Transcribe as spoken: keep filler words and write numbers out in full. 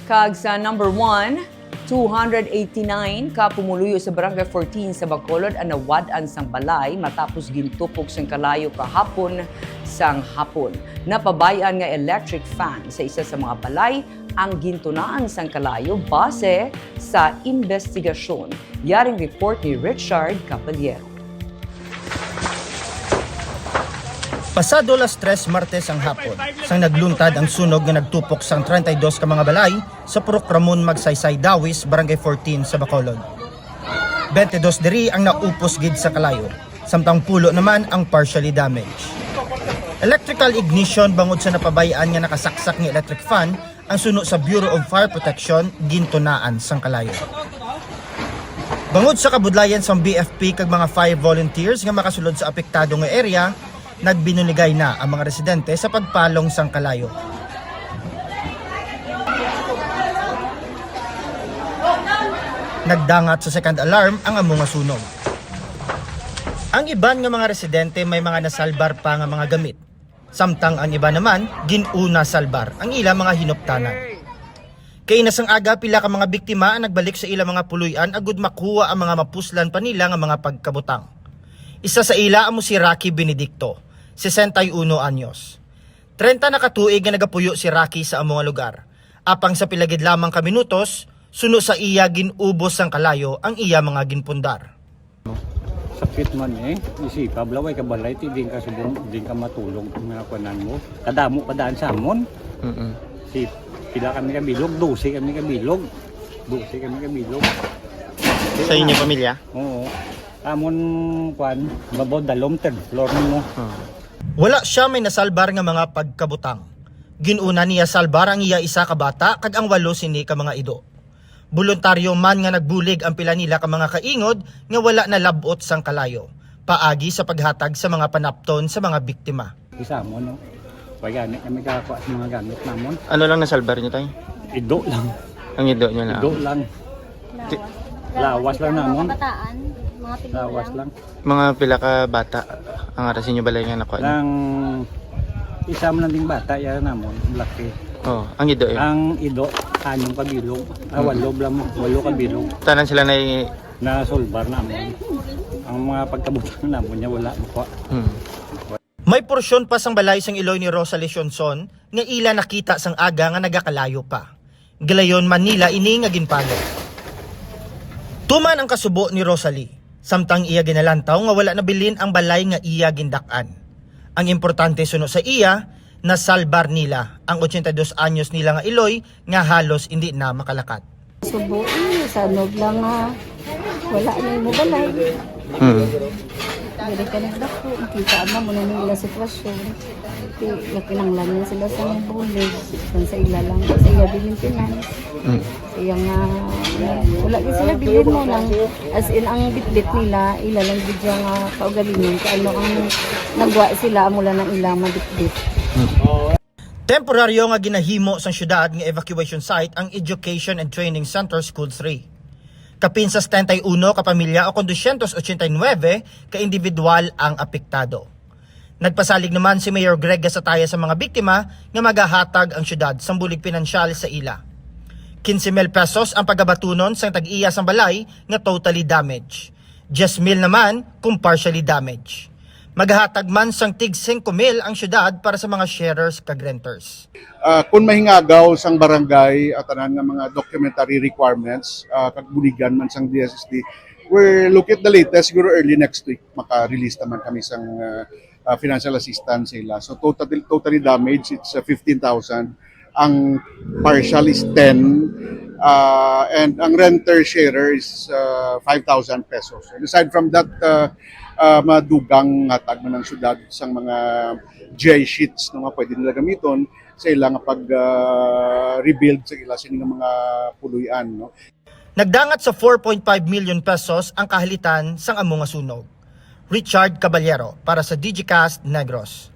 Kag sa number one, two hundred eighty-nine ka pumuluyo sa Barangay fourteen sa Bacolod ang nawad-an sang balay matapos gintupok sang kalayo kahapon sang hapon. Napabay-an nga electric fan sa isa sa mga balay ang gintunaan sang kalayo base sa investigasyon. Yaring report ni Richard Caballero. Pasado las tres Martes ang hapon, sang nagluntad ang sunog nga nagtupok sang treinta y dos ka mga balay sa Purok Ramon Magsaysay, Dawis, Barangay fourteen sa Bacolod. Twenty-dos diri ang naupos gid sa kalayo, samtang pulo naman ang partially damaged. Electrical ignition bangod sa napabay-an nga nakasaksak nga electric fan ang suno sa Bureau of Fire Protection gintunaan sang kalayo. Bangod sa kabudlayan sang B F P kag mga fire volunteers nga makasulod sa apektado nga area, nagbinuligay na ang mga residente sa pagpalong sang kalayo. Nagdangat sa second alarm ang amo nga sunog. Ang iban nga mga residente may mga nasalbar pa nga mga gamit. Samtang ang iba naman, gin-una salbar ang ila mga hinuptanan. Kaina sang aga, pila ka mga biktima ang nagbalik sa ila mga puloy-an agud makuha ang mga mapuslan pa nila nga mga pagkabutang. Isa sa ila amo si Rocky Benedicto, sesenta y uno anyos. Treinta na ka tuig nga nagapuyo si Rocky sa amo nga lugar. Apang sa pila gid lamang ka minutos, suno sa iya gin-ubos sang kalayo ang iya mga ginpundar. Sakit man eh. Isipa, blaway ka balay, ti din ka subong, din ka matulog, mga kuanan mo. Kadamo pa daan sa amon. Mm-mm. Si, pila kami ka bilog, dose kami ka bilog. Dose kami ka bilog. Sa inyo pamilya? Oo. Amon, kuan, babaw dalom, third floor mo. Ah. Wala siya may nasalbar nga mga pagkabutang. Gin-una niya salbar ang iya isa ka bata kag ang walo sini ka mga ido. Boluntaryo man nga nagbulig ang pila nila ka mga kaingod nga wala nalab-ot sang kalayo, paagi sa paghatag sa mga panapton sa mga biktima. Isa mo, no? Kaya gani kami kakuha sa mga gamit namon. Ano lang nasalbar niyo, tay? Ido lang. Ang ido niyo lang? Ido lang. Ti- Lawas lang namon. Kabataan, mga tigulang. Lawas lang. Mga pila ka bata ang ara sa inyo balay nga nakuha niyo? Lang, isa man lang ding bata, yan namon, laki. Oh, ang ido yun? Ang ido, anong kabilog? Ah, walo lang mo, walo kabilog. Tanan sila na i- Nasulbar namon. Ang mga pagkabutang namon niya, wala mo pa. Hmm. May porsyon pa sang balay sang iloy ni Rosalie Sionson nga ila nakita sang aga nga nagakalayo pa. Gilayon man nila ini nga ginpalo. Tuman ang kasubo ni Rosalie, samtang iya ginalantaw nga wala nabilin ang balay nga iya gindak-an. Ang importante suno sa iya, nasalbar nila ang ochenta y dos anyos nila nga iloy nga halos indi na makalakat. Subo, eh, sanog lang nga wala na yung balay. Hmm. Diri ka nagdako, makita mo, muna nila sitwasyon. Ti, nakinanglan na sila sa mga bulig, sa, sa ila lang, sa iya din maintenance. Mm. Iya nga, wala din sila bilhin mo nang, as in, ang bitbit nila, ila lang gid siya nga kaugalingon, kay ano ang nagwa sila, amo lang ang ilang mabitbit. Temporaryo nga ginahimo sang siyudad nga evacuation site ang Education and Training Center School three. Kapin sa setenta y uno ka pamilya o kon dosyentos ochenta y nuebe ka individual ang apektado. Nagpasalig naman si Mayor Greg Gasataya sa mga biktima nga magahatag ang siyudad sang bulig pinansyal sa ila. Quince mil pesos ang pagabatunon sang tag-iya sang balay nga totally damaged. Diyes mil naman kung partially damaged. Magahatag man sang tig singko mil ang siyudad para sa mga sharers kag renters. Ah, kung mahingagaw sang barangay at tanan nga mga documentary requirements, ah, kag buligan man sang D S S D, we're look at the latest, siguro early next week, maka-release naman kami sang, ah, ah, financial assistance sa ila. So, totally, totally damaged, it's, ah, fifteen thousand. Ang partial is ten, ah, and ang renter sharer is, ah, five thousand pesos. And aside from that, ah, ah, madugang hatag man ang syudad sang mga G I sheets, no, nga pwede nila gamiton sa ila nga pag, ah, rebuild sa ila sini nga mga puloy-an, no. Nagdangat sa four point five million pesos ang kahalitan sang amo nga sunog. Richard Caballero para sa Digicast Negros.